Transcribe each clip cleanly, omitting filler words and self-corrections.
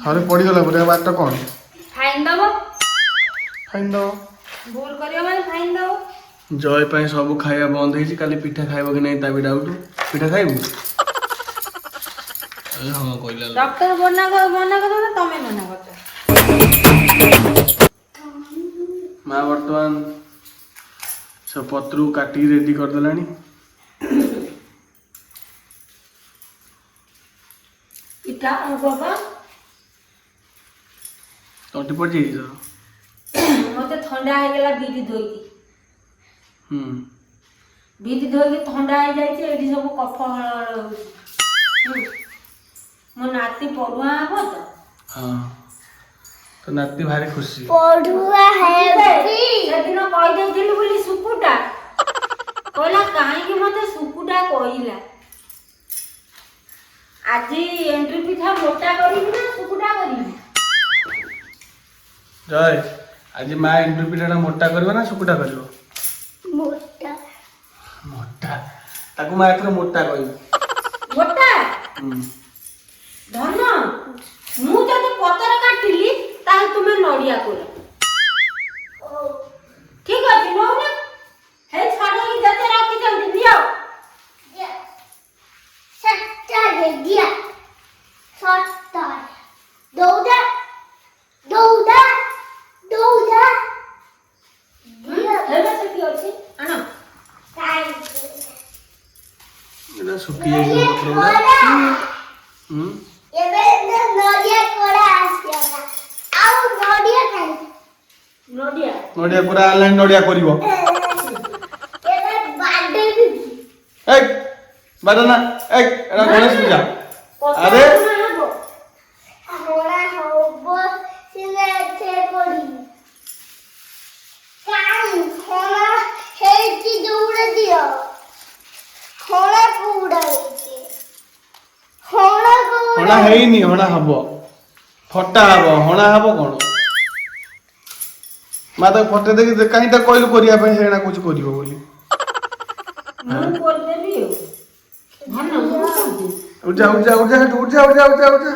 ଥରେ ପଡ଼ିଗଲା ପରେ ଆଉ ବାଟ କ'ଣ? ଫାଇନ୍ ଦବ। ଫାଇନ୍ ଦବ। ଭୁଲ କରିବ ମାନେ ଫାଇନ୍ ଦବ। ଜୟ ପାଇଁ ସବୁ ଖାଇବା ବନ୍ଦ ହେଇଛି। କାଲି ପିଠା ଖାଇବ କି ନାହିଁ ତା ବି ଡାଉଟ୍। ପିଠା ଖାଇବୁ? ଏ ହଁ କହିଲା ଲୋ। ଡକ୍ଟର ମନା ମନା କରୁଛ, ତମେ ମନା କରୁଛ। ମା ବର୍ତ୍ତମାନ ସବୁ ପତ୍ରକୁ କାଟିକି ରେଡି କରିଦେଲାଣି। ପିଠା ଆଉ ବାବା। ତଣ୍ଟି ପଡ଼ିଯାଇଛି ତୋର? ମତେ ଥଣ୍ଡା ହେଇଗଲା ବିରି ଧୋଇକି। ବିରି ଧୋଇକି ଥଣ୍ଡା ହେଇଯାଇଛି। ଏଇଠି ସବୁ କଫ ହଳ ହଳ ହଉଛି। ମୋ ନାତି ପଢୁଆ ହବ ତ। ହଁ, ତ ନାତି ଭାରି ଖୁସି। ପଢୁଆ ହେବି। ସେଦିନ କହିଦେଇଥିଲି ବୋଲି ସୁକୁଟା କହିଲା, କାହିଁକି ମତେ ସୁକୁଟା କହିଲା? ଆଜି ଏଣ୍ଡୁରି ପିଠା ମୋଟା କରିବି ନା ସୁକୁଟା କରିବି? ଜୟ, ଆଜି ମା ଏଣ୍ଡୁରି ପିଠାଟା ମୋଟା କରିବ ନା ଶୁକୁଟା କରିବ? ମୋଟା। ମୋଟା। ତାକୁ ମା ଏଥର ମୋଟା କହିବୁ। ମୋଟା। ହୁଁ। ଧନ, ମୁଁ ଯଦି ପତର କାଟିଲି ତାହେଲେ ତୁମେ ନଡିଆ କୋର। ଠିକ ଅଛି? ନଉନା ହେଇ ଛଡେଇକି ଯେତେ ରଖିଛନ୍ତି ନିଅ। ସତରେ ଦିଆ, ସତରେ ଦୌଡ଼ା ଦୌଡ଼ା ଦୌଡ଼ା ଦିଆ। ହେଲା, ସେଠି ଅଛି, ଆଣ। କାହିଁକି? ଏଇଟା ଶୁଖି ଯାଇଛି ପତ୍ର ଗୁଡ଼ା। ହୁଁ। ଏବେ ନଡ଼ିଆ କୋରା ଆସିଗଲା, ଆଉ ନଡ଼ିଆ କାହିଁକି? ନଡିଆ। ନଡ଼ିଆ ପୁରା ଆଣିଲାଣି, ନଡ଼ିଆ କରିବ। ଏବେ ବାଡେଇବି। ଏ ବାଡା ନା, ଏ ଏଟା ଗଣେଶ ପୂଜା। ପତର ଆରେ। ହଣା ହବ। ହଣା ହବ ସିନା ଏଥିରେ କରିବି। କାଇଁ, ହଣା ହେଇଛି ଯୋଉଟା ଦିଅ। ହଣା କୋଉଟା ହେଇଛି? ହଣା କୋଉଟା? ହଣା ହେଇନି, ହଣା ହବ, ଫଟା ହବ। ହଣା ହବ କଣ? ମା ତାକୁ ଫଟେଇ ଦେଇକି କାହିଁ ତାକୁ କହିଲୁ କରିବା ପାଇଁ? ସେଇଟା କହୁଛି କରିବ ବୋଲି। ମୁଁ କରିଦେବି ଆଉ ଧନ, ମୁଁ କରିଦେବି। ଉଠା ଉଠା ଉଠା, ସେଠୁ ଉଠା ଉଠା ଉଠା ଉଠା।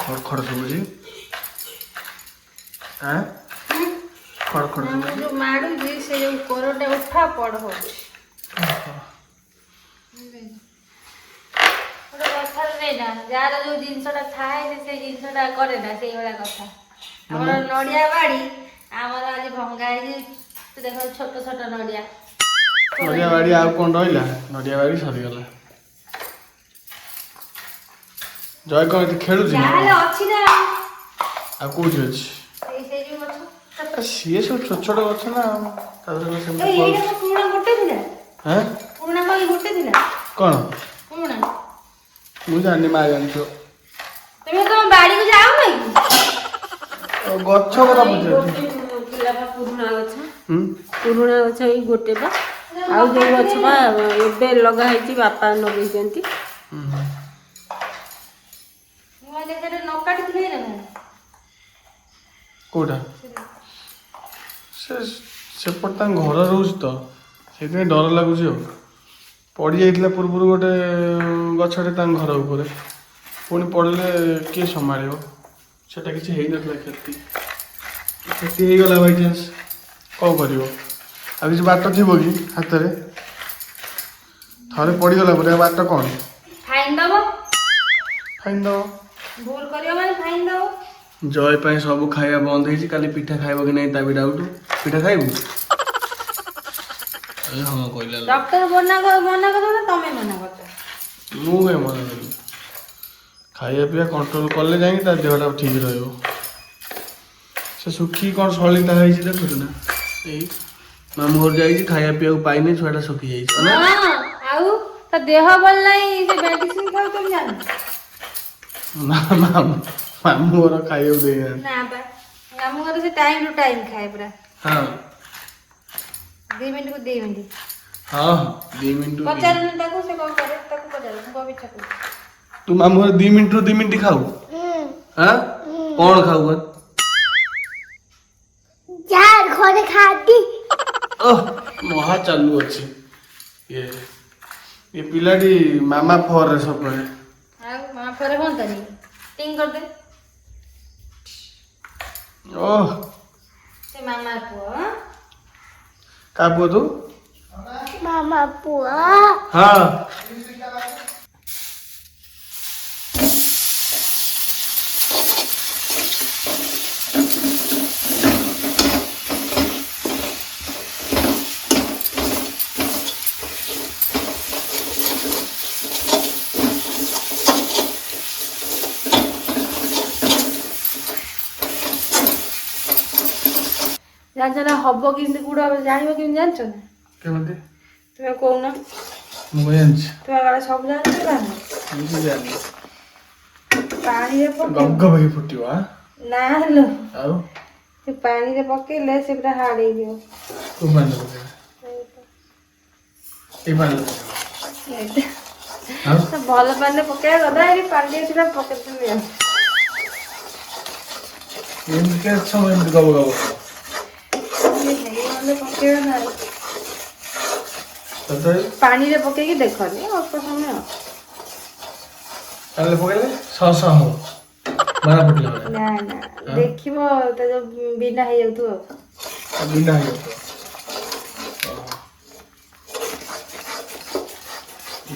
ଖଡ଼ ଖଡ଼ ଶୁଭୁଛି। ଆଁ, ଖଡ଼ ଖଡ଼ ମୁଁ ଶୁଭୁଛି। ଯୋଉ ମାଡୁଛି, ସେ ଯୋଉ କୋରଟା ଉଠା ପଡ ହଉଛି। ଗୋଟେ କଥାରେ ନେଇ ନା, ଯାହାର ଯୋଉ ଜିନିଷଟା ଥାଏ ସେ ସେଇ ଜିନିଷଟା କରେ ନା, ସେଇଭଳିଆ କଥା। ଆମର ନଡିଆ ବାଡି ଆମର ଆଜି ଭଙ୍ଗା ହେଇଛି ଦେଖ, ଛୋଟ ଛୋଟ ନଡିଆ। ନଡ଼ିଆ ବାଡ଼ି ଆଉ କଣ ରହିଲା? ନଡ଼ିଆ ବାଡ଼ି ସରିଗଲା। ଜୟ କଣ ଏଠି ଖେଳୁଛି ନା? ଯାହାହେଲେ ଅଛି ନା। ଆଉ କୋଉଠି ଅଛି? ଏଇ ସେଇ ଯୋଉ ଗଛ। ଆ, ସିଏ ସବୁ ଛୋଟ ଛୋଟ ଗଛ ନା, ଆଉ ତା ଦେହରେ ସେମିତି ଏଇ ଏଇଟା ଫଳୁଛି। କଣ ପୁରୁଣା ଗୋଟେ ଥିଲା? ହେଁ? ପୁରୁଣା କଣ ଏଇ ଗୋଟେ ଥିଲା? କଣ? ପୁରୁଣା। ମୁଁ ଜାଣିନି, ମା ଜାଣିଥିବ। ତମେ ତମ ବାଡିକୁ ଯାଉ ନାଇଁ କି? ଆଉ ଗଛ କଥା ଏଇ ପଚାରୁଛି। ଗୋଟେ ଥିଲା ବା ପୁରୁଣା ଗଛ। ହୁଁ। ପୁରୁଣା ଗଛ ଏଇ ଗୋଟେ ବା। ଆଉ ଯୋଉ ଗଛ ବା ଏବେ ଲଗା ହେଇଛି, ବାପା ଲଗେଇଛନ୍ତି। ହୁଁ। ମୁଁ ଆଜି ସେଟା ନ କାଟିଥିଲେ ନା। କୋଉଟା? ସେ ସେପଟେ ତାଙ୍କ ଘର ରହୁଛି ତ, ସେଇଥିପାଇଁ ଡର ଲାଗୁଛି। ଆଉ ପଡ଼ି ଯାଇଥିଲା ପୂର୍ବରୁ ଗୋଟେ ଗଛଟେ ତାଙ୍କ ଘର ଉପରେ, ପୁଣି ପଡ଼ିଲେ କିଏ ସମ୍ଭାଳିବ? ସେଟା କିଛି ହେଇନଥିଲା କ୍ଷତି। କ୍ଷତି ହେଇଗଲା ବାଇଚାନ୍ସ କ'ଣ କରିବ? ଆଉ କିଛି ବାଟ ଥିବ କି ହାତରେ? ଥରେ ପଡ଼ିଗଲା ପରେ ଆଉ ବାଟ କ'ଣ? ଫାଇନ୍ ଦବ। ଫାଇନ୍ ଦବ। ଭୁଲ କରିବ ମାନେ ଫାଇନ୍ ଦବ। ଜୟ ପାଇଁ ସବୁ ଖାଇବା ବନ୍ଦ ହେଇଛି। କାଲି ପିଠା ଖାଇବ କି ନାହିଁ ତା ବି ଡାଉଟ୍। ପିଠା ଖାଇବୁ? ଏ ହଁ କହିଲା ଲୋ। ଡକ୍ଟର ମନା ମନା କରୁଛ, ତମେ ମନା କରୁଛ। ମୁଁ କାଇଁ ମନା କରିବି? ଖାଇବା ପିଇବା କଣ୍ଟ୍ରୋଲ କଲେ ଯାଇକି ତା ଦେହଟା ଠିକ୍ ରହିବ। ସେ ଶୁଖିକି କ'ଣ ସଳିତା ହେଇଛି ଦେଖୁଛୁ ନା? ଏଇ ମାମୁଁ ଘର ଯାଇଛି, ଖାଇବା ପିଇବାକୁ ପାଇନି, ଛୁଆଟା ଶୁଖି ଯାଇଛି ଅନା। ହଁ, ଆଉ ତା ଦେହ ଭଲ ନାହିଁ, ସେ ମେଡିସିନ ଖାଉ, ତମେ ଜାଣ। ନା, ମାମୁଁ ମାମୁଁ ଘର ଖାଇବାକୁ ଦେଇନାହାନ୍ତି। ନା ବା, ମାମୁଁ ଘରେ ସେ ଟାଇମ ଟୁ ଟାଇମ ଖାଏ ପୁରା। 2 ମିନିଟକୁ 2 ମିନିଟ। ହଁ ହଁ, 2 ମିନିଟ। ପଚାରୁନି ତାକୁ, ସେ କଣ କରେ ତାକୁ ପଚାର। ମୁଁ କଣ ମିଛ କହୁଛି? ତୁ ମାମୁଁ ଘରେ 2 ମିନିଟରୁ 2 ମିନିଟ ଖାଉ? ହୁଁ। ହଁ, କଣ ଖାଉ ବା? ଯାହା ଘରେ ଘରେ ଖାଆନ୍ତି। ଓହ, ମହା ଚାଲୁ ଅଛି ଇଏ। ଏ ପିଲାଟି ମାମା ଫରରେ ସବୁବେଳେ। ଆଉ ମା ପରେ ହୁଅନ୍ତାନି, ଟିଙ୍ଗ କରିଦେ। ଓହ। ସେ ମାମା ପୁଅ, ହଁ? କାହା ପୁଅ ତୁ? ମାମା ପୁଅ। ହଁ। ଜାଣିଛ ନା, ହବ କେମିତି ଗୁଡ ଜାଣିବ କେମିତି, ଜାଣିଛ ନା? କେମିତି? ତୁମେ କହୁନ। ମୁଁ କଣ ଜାଣିଛି? ତୁମେ କାଳେ ସବୁ ଜାଣିଛ ନା? ମୁଁ କିଛି ଜାଣିନି। ପାଣିରେ ଗବ ପକେଇବ। ଗବ ହେଇକି ଫୁଟିବ ଆଁ? ନା ଲୋ। ଆଉ? ସେ ପାଣିରେ ପକେଇଲେ ସେ ପୁରା ହାର୍ଡ ହେଇଯିବ। କୋଉ ପାଣିରେ ପକେଇବେ? ଏଇ ପାଣିରେ ପକେଇବେ? ଏଇଟା। ଆଉ? ତ ଭଲ ପାଣିରେ ପକେଇବା କଥା, ଏଠି ପାଣି ଟିକେ ଥିଲା, ପକେଇଦେଲି ଆଉ। ଏମିତି କେତେ ସମୟ ଏମିତି ଗବ ଗବ ହବ? ଇଏ ହେଇଗଲେ ପକେଇବା ନା ଆଉ। ତଥାପି ପାଣିରେ ପକେଇକି ଦେଖନି ଅଳ୍ପ ସମୟ। ପାଣିରେ ପକେଇଲେ ଶହ ଶହ ହବ, ବାଣ ଫୁଟିଲା ଭଳିଆ? ନା ନା, ଦେଖିବ ତା ଯୋଉ ବିନା ହେଇଯାଉଥିବ। ଆଉ ବିନା ହେଇଯାଉଥିବ। ଓହୋ।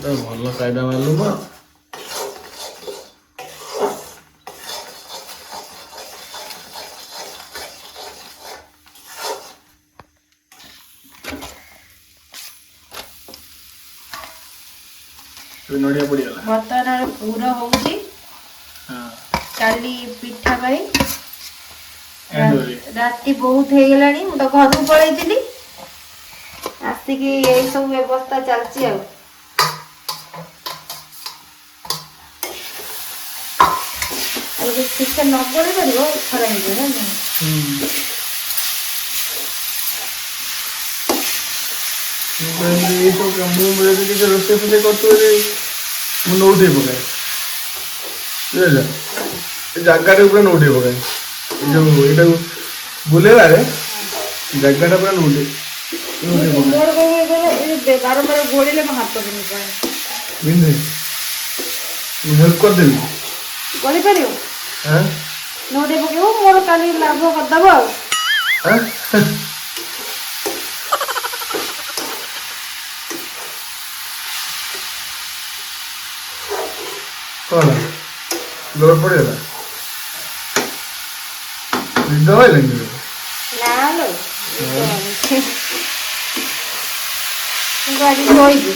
ତ ଭଲ କାଇଦା ମାଲୁମ। ଏବେ ନଡ଼ିଆ ପଡ଼ିଗଲା। ବର୍ତ୍ତମାନ ପୁର ହଉଛି କାଲି ପିଠା ପାଇଁ। ଏଣ୍ଡୁରି। ରାତି ବହୁତ ହେଇଗଲାଣି, ମୁଁ ତ ଘରକୁ ପଳେଇଥିଲି, ଆସିକି ଏଇ ସବୁ ବ୍ୟବସ୍ଥା ଚାଲିଛି। ଆଉ ଆଉ ଯଦି ଠିକସେ ନ ଗୋଳେଇ ପାରିବ, ଖରାପ ହେଇଯିବ, ଜାଣିଛ ନା? ହୁଁ। ମୁଁ କହିଲି ଏଇସବୁ କାମ, ମୁଁ ଯଦି କିଛି ରୋଷେଇ ଫୋଷେଇ କରୁଥିବି, ମୁଁ ନଉଟେଇ ପକାଏ, ବୁଝିଲ? ଏ ଜାଗାଟା ପୁରା ନଉଟେଇ ପକାଏ। ଏ ଯୋଉ ଏଇଟାକୁ ବୁଲେଇବାରେ ଜାଗାଟା ପୁରା ନଉଟେଇ ନଉଟେଇ ପକାଏ। ମୋର କଣ ହୁଏ କହିଲ, ଏ ଯୋଉ ବାରମ୍ବାର ଗୋଳେଇଲେ ମୋ ହାତ ବିନ୍ଧି ପଳାଏ। ବିନ୍ଧେ? ମୁଁ ହେଲ୍ପ କରିଦେବି। ଗୋଳେଇ ପାରିବ? ଆଁ? ନଉଟେଇ ପକେଇବ, ମୋର କାଲି ଲାଭ କରିଦବ ଆଉ। ଆଁ? କଣ ଲୋଡ଼ ପଡ଼ିଗଲା? ନିଦ ପାଇଲାନି କି? ନା ଲୋ, ମୁଁ ଆଜି ଶୋଇବି,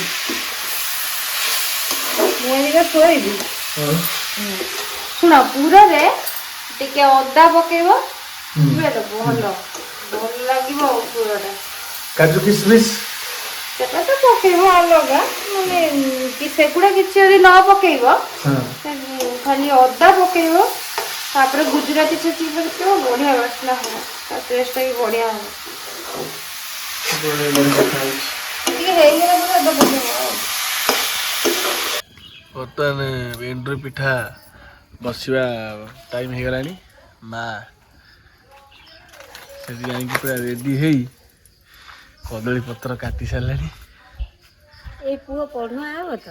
ମୁଁ ଏଇକା ଶୋଇବି। ହଁ। ଶୁଣ, ପୁରରେ ଟିକେ ଅଦା ପକେଇବ। ବୁଝିଲ, ଭଲ ଭଲ ଲାଗିବ ଆଉ ପୁରଟା। କାଜୁ କିସମିସ? ସେଟା ତ ପକେଇବ ଅଲଗା, ମାନେ କି ସେଗୁଡ଼ା କିଛି ଯଦି ନ ପକେଇବ, ଖାଲି ଅଦା ପକେଇବ, ତାପରେ ଗୁଜୁରାତି ଛେଚିକି ପକେଇବ, ବଢିଆ ବାସ୍ନା ହବ, ତା ଟେଷ୍ଟଟା ବି ବଢିଆ ହବ। ବଢିଆ ବଢିଆ କଥା ହେଇଛି। ଟିକେ ହେଇଗଲା ପରେ ଅଦା ପକେଇବ ଆଉ। ବର୍ତ୍ତମାନ ଏଣ୍ଡୁରି ପିଠା ବସିବା ଟାଇମ୍ ହେଇଗଲାଣି। ମା ସେଠି ଯାଇକି ପୁରା ରେଡି ହେଇ କଦଳୀ ପତ୍ର କାଟି ସାରିଲାଣି। ଏଇ ପୁଅ ପଢୁଆ ହବ ତ,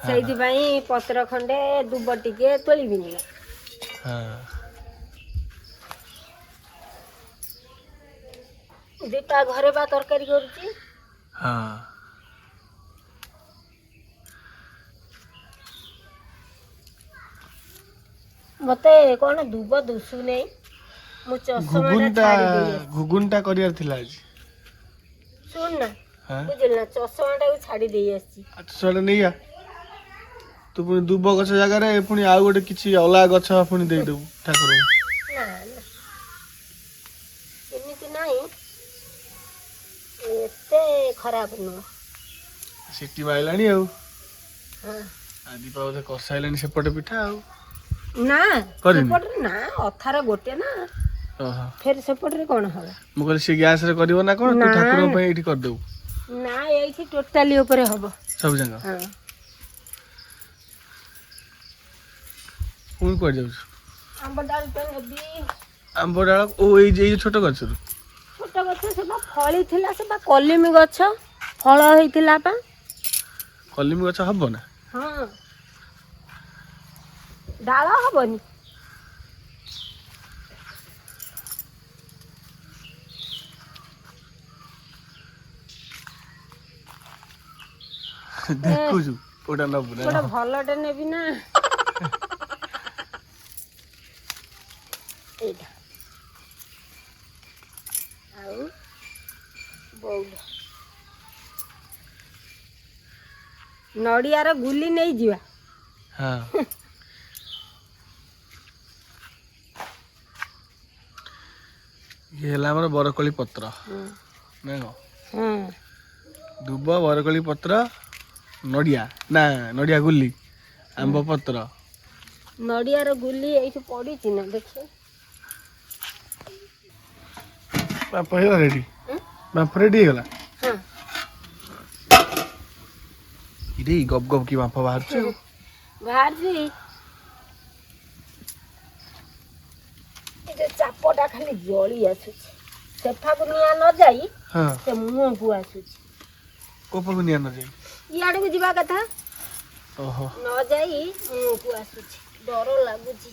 ସେଇଥିପାଇଁ ପତ୍ର ଖଣ୍ଡେ ଦୁବ ଟିକେ ତୋଳିବିନି ନା? ହଁ। ଦୀପା ଘରେ ବା ତରକାରୀ କରୁଛି। ମତେ କଣ ଦୁବ ଦୁଶୁ ନେଇ, ମୁଁ ଚଷମାଟା ଘୁଗୁନଟା ଛାଡ଼ି ଦେଇ ଆସିଛି। ଘୁଗୁନଟା କରିବାର ଥିଲା ଆଜି। ଶୁଣ ନା। ହଁ। ବୁଝିଲୁ ନା, ଚଷମାଟାକୁ ଛାଡ଼ି ଦେଇ ଆସିଛି। ଆଚ୍ଛା, ସେଟା ନେଇଆ। ତୁ ପୁଣି ଦୁବ ଗଛ ଜାଗାରେ ପୁଣି ଆଉ ଗୋଟେ କିଛି ଅଲଗା ଗଛ ପୁଣି ଦେଇଦେବୁ ଠାକୁରଙ୍କୁ। ନା ନା, ସେମିତି ନାହିଁ, ଏତେ ଖରାପ ନୁହଁ। ସିଟି ମାରିଲାଣି ଆଉ। ହଁ। ଆଜି ପା ବୋଧେ କରିସାରିଲାଣି ସେପଟେ ପିଠା ଆଉ। ନା। କରିନି? ସେପଟରେ ନା, ଅଥାର ଗୋଟେ ନା। ଓହୋ। ଫେର ସେପଟରେ କଣ ହବ? ମୁଁ କହିଲି ସେ ଗ୍ୟାସରେ କରିବ ନା କଣ ତୁ? ନା, ଠାକୁରଙ୍କ ନା। ପାଇଁ ଏଇଠି କରିଦେବୁ। ନା, ଏଇଠି ଟୋଟାଲି ଉପରେ ହବ। ସବୁ ଯାକ? ହଁ। ପୁଣି କୁଆଡ଼େ ଯାଉଛୁ? ଆମ୍ବ ଡାଳଟା ନେବି। ଆମ୍ବ ଡାଳ? ଓ, ଏଇ ଯେ ଏଇ ଛୋଟ ଗଛରୁ? ଛୋଟ ଗଛ। ଗଛ ସେ ବା ଫଳି ଥିଲା, ସେ ବା କଲିମି ଗଛ ଫଳ ହେଇଥିଲା ପା। କଲିମି ଗଛ ହବ ନା? ହଁ, ଡାଳ ହବନି। ଦେଖୁଛୁ କୋଉଟା ନବୁ ନା? ଗୋଟେ ଭଲଟେ ନେବି ନା ଏଇଟା। ଆଉ ବଉଳ ନଡ଼ିଆର ଗୁଲି ନେଇଯିବା। ହଁ, ଇଏ ହେଲା ଆମର ବରକୋଳି ପତ୍ର ନା କଣ? ହଁ। ଦୁବ, ବରକୋଳି ପତ୍ର, ନଡ଼ିଆ ନା ନଡ଼ିଆ ଗୁଲି, ଆମ୍ବ ପତ୍ର। ନଡ଼ିଆର ଗୁଲି ଏଇଠି ପଡ଼ିଛି ନା, ଦେଖି। ବାମ୍ଫ ହେଇଗଲା ରେଡି। ବାମ୍ଫ ରେଡି ହେଇଗଲା। ହଁ। ଇରେ, ଗପ ଗପ କି ବାମ୍ଫ ବାହାରୁଛି ଆଉ। ବାହାରୁଛି। ଏ ଯୋଉ ଚାପଟା ଖାଲି ଜଳି ଆସୁଛି, ସେଠାକୁ ନିଆଁ ନ ଯାଇ ସେ ମୁହଁକୁ ଆସୁଛି। କୋଉ ପାଖକୁ ନିଆଁ ନ ଯାଇ? ଇଆଡ଼କୁ ଯିବା କଥା। ଓହୋ। ନ ଯାଇ ମୁହଁକୁ ଆସୁଛି, ଡର ଲାଗୁଛି,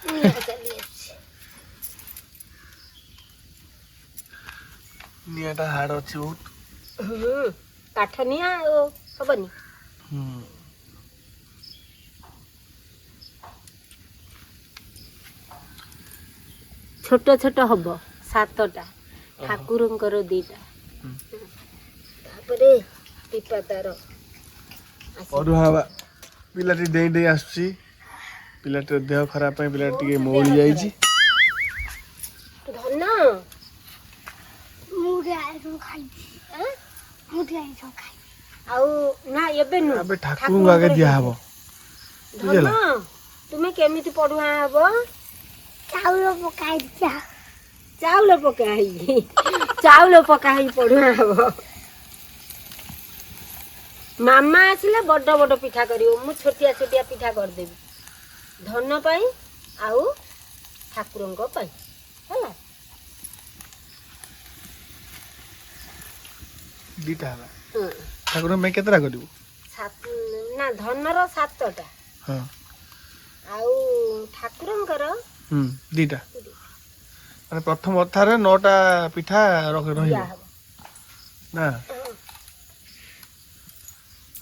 ନିଆଁ ଚାଲି ଆସୁଛି। ନିଆଁଟା ହାର୍ଡ ଅଛି ବହୁତ। ହୁଁ, କାଠ ନିଆଁ ଆଉ ହବନି? ହୁଁ। ଛୋଟ ଛୋଟ ହବ ସାତଟା, ଠାକୁରଙ୍କର ଦିଟା। ତାପରେ ପିପା ତାର ଆସିବ। ପରୁହା ହବା ପିଲାଟି ଡେଇଁ ଡେଇଁ ଆସୁଛି। ପିଲାଟିର ଦେହ ଖରାପ ପାଇଁ ପିଲାଟି ଟିକେ ବହୁତ ମଉଳି ଦେହ ଯାଇଛି। ଧନ। ମୁଁ ସବୁ ଖାଇଛି। ଆଁ? ମୁଁ ସବୁ ଖାଇଛି। ଆଉ ନା, ଏବେ ନୁହଁ। ଏବେ ଠାକୁରଙ୍କୁ ଆଗେ ଦିଆହବ। ଧନ। ବୁଝିଲା? ତୁମେ କେମିତି ପଢୁଆ ହବ? ଚାଉଳ ପକାଇଛି। ଚାଉଳ ପକା ହେଇକି, ଚାଉଳ ପକା ହେଇକି ପଢୁଆ ହବ। ମାମା ଆସିଲେ ବଡ ବଡ ପିଠା କରିବ, ମୁଁ ଛୋଟିଆ ଛୋଟିଆ ପିଠା କରିଦେବି ଧନ ପାଇଁ ଆଉ ଠାକୁରଙ୍କ ପାଇଁ, ହେଲା? ଦିଟା ହେଲା। ହଁ। ଠାକୁରଙ୍କ ପାଇଁ କେତେଟା କରିବୁ? ସାତ ନା, ଧନର ସାତଟା। ଆଉ ଠାକୁରଙ୍କର ହୁଁ, ଦିଟା। ମାନେ ପ୍ରଥମ କଥାରେ ନଅଟା ପିଠା ରହିବ। ଦିଆହବ। ନା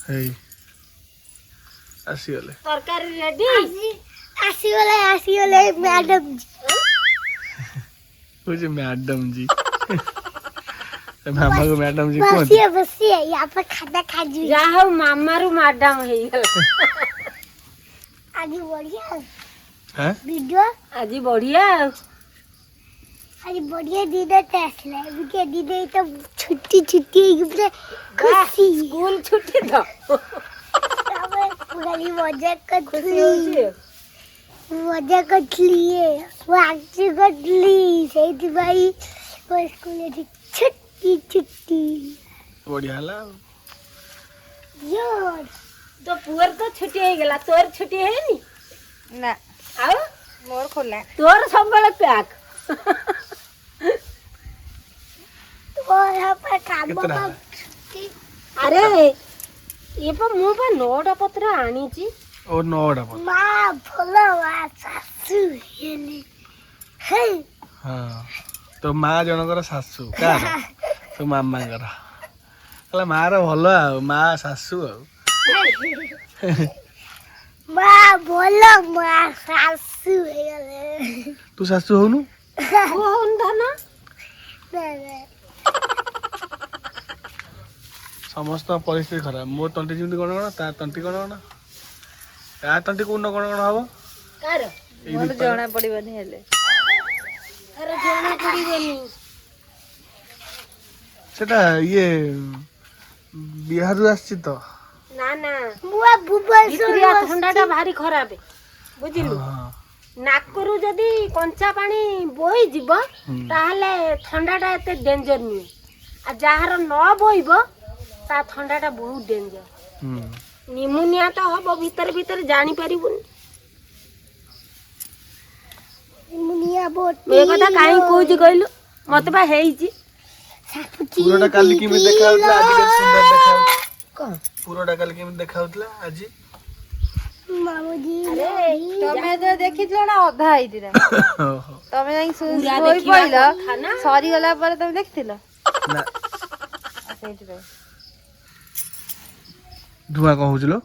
ହେଇ ଆସିଗଲେ। ତରକାରୀ ରେଡି। ଆସିଗଲେ, ଆସିଗଲେ ମ୍ୟାଡମ। କହୁଛି ମ୍ୟାଡମ ଜି। ମାମାକୁ ମ୍ୟାଡମ ଜି କୁହନ୍ତି। बसिए बसिए, यहाँ पर खाना खा जी। ଯାହା ହଉ, ମାମାରୁ ମ୍ୟାଡାମ ହେଇଗଲା। आज बढ़िया ହଁ। ଭିଡିଓ। ଆଜି ବଢିଆ ଆଉ। आज बढ़िया दिन ଆସିଲା, ଏମିତି ଦିନ ତ ଛୁଟି ଛୁଟି ହେଇକି ପୁରା ଖୁସି। ସ୍କୁଲ ଛୁଟି ତ। ତାପରେ ମୁଁ ଖାଲି ମଜା ଖୁସି କରୁଥିଲି। ହଉଛି। ମଜା କରୁଥିଲି, ମୁଁ ଆକ୍ଟିଂ କରୁଥିଲି, ସେଇଥିପାଇଁ ମୋ ସ୍କୁଲରେ ଛୁଟି ଛୁଟି। ବଢିଆ ହେଲା ଆଉ। ଜୋର। ତୋ ପୁଅର ତ ଛୁଟି ହେଇଗଲା, ତୋର ଛୁଟି ହେଇନି? ନା। ଆଉ? ମୋର ଖୋଲା। ତୋର ସବୁବେଳେ ପ୍ୟାକ୍। ତୋର କାମ। କେତେଟା ହେଲା? ଛୁଟି। ଆରେ, ଏ ପା ମୁଁ ପା ନଅଟା ପତ୍ର ଆଣିଛି। ଓ, ନଅଟା ପତ୍ର। ମା ଭଲ, ମା ଶାଶୁ ହେଲେ ହେ। ହଁ, ତୋ ମା ଜଣଙ୍କର ଶାଶୁ। କାହାର? ତୋ ମାମାଙ୍କର। ହେଲା, ମାର ଭଲ ଆଉ ମା ଶାଶୁ ଆଉ। ମା ଭଲ, ମା ଶାଶୁ ହେଇଗଲେ। ତୁ ଶାଶୁ ହଉନୁ? ତୁ ହଉନି ଧନ? ନା ନା। ସମସ୍ତଙ୍କ ପରିସ୍ଥିତି ଖରାପ। ମୋ ତଣ୍ଟି ଯେମିତି ଗଣ ଗଣ, ତା ତଣ୍ଟି ଗଣ ଗଣ। ତା ତଣ୍ଟି କୋଉଦିନ ଗଣ ଗଣ ହବ? କାହାର? ଏଇ ମୋର ରୂପାର। ଜଣା ପଡିବନି ହେଲେ। ତାର ଜଣା ପଡିବନି। ସେଟା ଇଏ ବିହାରରୁ ଆସିଛି ତ। ନା ନା। ମୁଁ ଭୁବନେଶ୍ୱରରୁ। ଭିତରିଆ ଥଣ୍ଡାଟା ଭାରି ଖରାପ, ବୁଝିଲୁ? ହଁ। ନାକରୁ ଯଦି କଞ୍ଚା ପାଣି ବୋହିଯିବ, ତାହେଲେ ଥଣ୍ଡାଟା ଏତେ ଡେଞ୍ଜର ନୁହେଁ। ଆଉ ଯାହାର ନ ବୋହିବ, ତା ଥଣ୍ଡାଟା ବହୁତ ଡେଞ୍ଜର। ନିମୋନିଆ ତ ହବ ଭିତରେ ଭିତରେ, ଜାଣିପାରିବୁନି। ମୁନିଆ। ମୁଁ ଏ କଥା କାହିଁକି କହୁଛି କହିଲୁ? ମତେ ବା ହେଇଛି। ପୁରଟା କାଲି କେମିତି ଦେଖାଯାଉଥିଲା, ଆଜି କେତେ ସୁନ୍ଦର ଦେଖାଯାଉଛି। କଣ? ପୁରଟା କାଲି କେମିତି ଦେଖାଯାଉଥିଲା, ଆଜି ମାମୁଜି। ତମେ ଯେତେବେଳେ ଦେଖିଥିଲ ନା ଅଧା ହେଇଥିଲା। ଓହୋ। ତମେ ଯାଇକି ପୁରା ଶୋଇ ଦେଖିବା ପଇଲ। କଥା ନା। ସରିଗଲା ପରେ ତମେ ଦେଖିଥିଲ। ନା। ସେଇଥିପାଇଁ। ଧୂଆଁ କଣ ହଉଛି ଲୋ?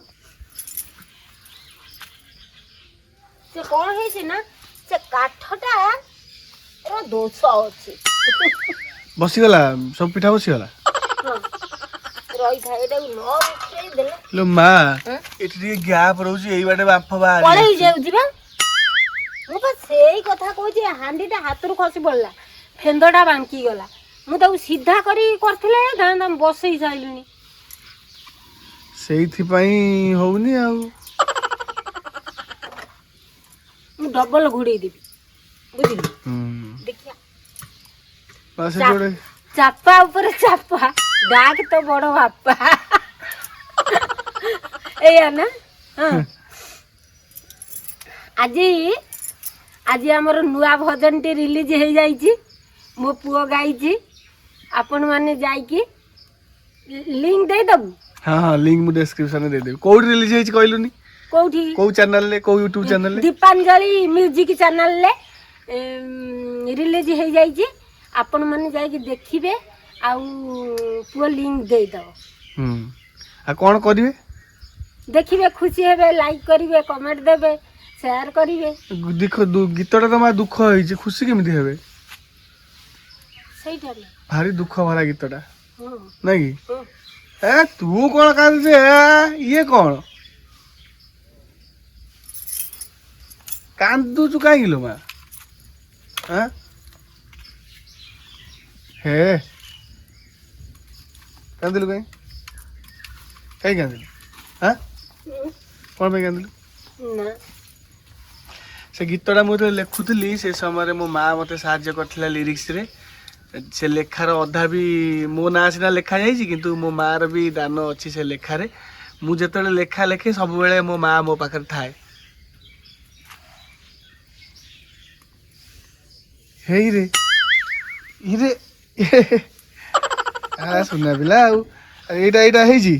ସେ କଣ ହେଇଛି ନା, ସେ କାଠଟା ର ଦୋଷ ଅଛି। ବସିଗଲା, ସବୁ ପିଠା ବସିଗଲା। ହଁ, ରହିଥା, ଏଟାକୁ ନ ଉଠେଇ ଦେଲେ। ଲୋ ମା, ଏଠି ଟିକେ ଗ୍ୟାପ ରହୁଛି, ଏଇ ବାଟେ ବାମ୍ଫ ବାହାରି ପଳେଇ ଯାଉଛି ବା। ମୁଁ ବା ସେଇ କଥା କହୁଛି, ହାଣ୍ଡିଟା ହାତରୁ ଖସି ପଡିଲା, ଫେନ୍ଦଟା ବାଙ୍କି ଗଲା। ମୁଁ ତାକୁ ସିଧା କରି କରିଥିଲେ ହେଇଥାନ୍ତା, ମୁଁ ବସେଇ ସାରିଲିଣି। ସେଇଥିପାଇଁ ହଉନି ଆଉ। ମୁଁ ଡବଲ ଘୋଡେଇ ଦେବି, ବୁଝିଲୁ? ହୁଁ। ଦେଖିଆ। ମା, ସେଠି ଗୋଟେ ଚାପା ଉପରେ ଚାପା, ଡାକ ତ ବଡ ବାପା, ଏଇଆ ନା? ହଁ। ଆଜି ଆଜି ଆମର ନୂଆ ଭଜନଟି ରିଲିଜ ହେଇଯାଇଛି, ମୋ ପୁଅ ଗାଇଛି। ଆପଣମାନେ ଯାଇକି ଲିଙ୍କ ଦେଇଦେବୁ। ହଁ, ଲିଙ୍କ ମୁଁ ଡେସ୍କ୍ରିପସନରେ ଦେଇଦେବି। କୋଉଠି ରିଲିଜ ହେଇଛି କହିଲୁନି? କୋଉଠି? କୋଉ ଚ୍ୟାନେଲରେ, କୋଉ ୟୁଟ୍ୟୁବ ଚ୍ୟାନେଲରେ? ଦୀପାଞ୍ଜଳି ମ୍ୟୁଜିକ୍ ଚ୍ୟାନେଲରେ ରିଲିଜ ହେଇଯାଇଛି। ଆପଣମାନେ ଯାଇକି ଦେଖିବେ ଆଉ ପୁଅ ଲିଙ୍କ ଦେଇଦେବ। ହୁଁ, ଆଉ କଣ କରିବେ? ଦେଖିବେ, ଖୁସି ହେବେ, ଲାଇକ୍ କରିବେ, କମେଣ୍ଟ ଦେବେ, ସେୟାର କରିବେ। ଦେଖ, ଗୀତଟା ତ ମା ଦୁଃଖ ହେଇଛି, ଖୁସି କେମିତି ହେବେ? ସେଇଟା ନା। ଭାରି ଦୁଃଖ ଭରା ଗୀତଟା। ହଁ। ନାଇଁ କି? ହଁ। ଏ ତୁ କଣ କାନ୍ଦୁଛୁ? ଏ ଇଏ କଣ କାନ୍ଦୁଛୁ କାହିଁକି ଲୋ ମା? ଆଁ ହେ, କାନ୍ଦିଲୁ କାଇଁ? କାଇଁ କାନ୍ଦିଲୁ? ଆଁ କଣ ପାଇଁ କାନ୍ଦିଲୁ? ନା। ସେ ଗୀତଟା ମୁଁ ଯେତେବେଳେ ଲେଖୁଥିଲି, ସେ ସମୟରେ ମୋ ମା ମୋତେ ସାହାଯ୍ୟ କରିଥିଲା ଲିରିକ୍ସରେ। ସେ ଲେଖାର ଅଧା ବି ମୋ ନାଁ ସିନା ଲେଖା ଯାଇଛି, କିନ୍ତୁ ମୋ ମାର ବି ଦାନ ଅଛି ସେ ଲେଖାରେ। ମୁଁ ଯେତେବେଳେ ଲେଖା ଲେଖେ, ସବୁବେଳେ ମୋ ମା ମୋ ପାଖରେ ଥାଏ। ହେଇରେ ଇରେ, ଆ ସୁନା ପିଲା। ଆଉ ଏଇଟା ହେଇଛି,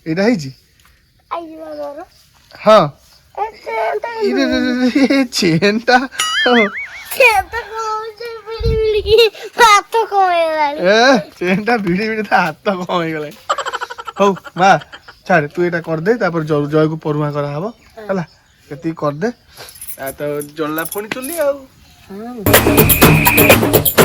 ଏଇଟା ହେଇଛି। ଆଇଯିବ ମୋର। ହଁ, ଇରେ ରେ ରେ ରେ, ଚେନ୍ଟା। ସେ ତ କହୁଛି ଭିଡ଼ି ଭିଡ଼ିକି ହାତ କଣ ହେଇଗଲାଣି। ଏ ଚେନ୍ଟା ଭିଡ଼ି ଭିଡ଼ି ତା ହାତ କଣ ହେଇଗଲାଣି। ହଉ ମା, ଛାଡ଼େ, ତୁ ଏଇଟା କରିଦେ, ତାପରେ ଜୟକୁ ପରୁହାଁ କରାହବ। ହେଲା, ଏତିକି କରିଦେ। ଆଉ ତ ଜଳିଲା ପୁଣି ଚୁଲି ଆଉ। ହଁ।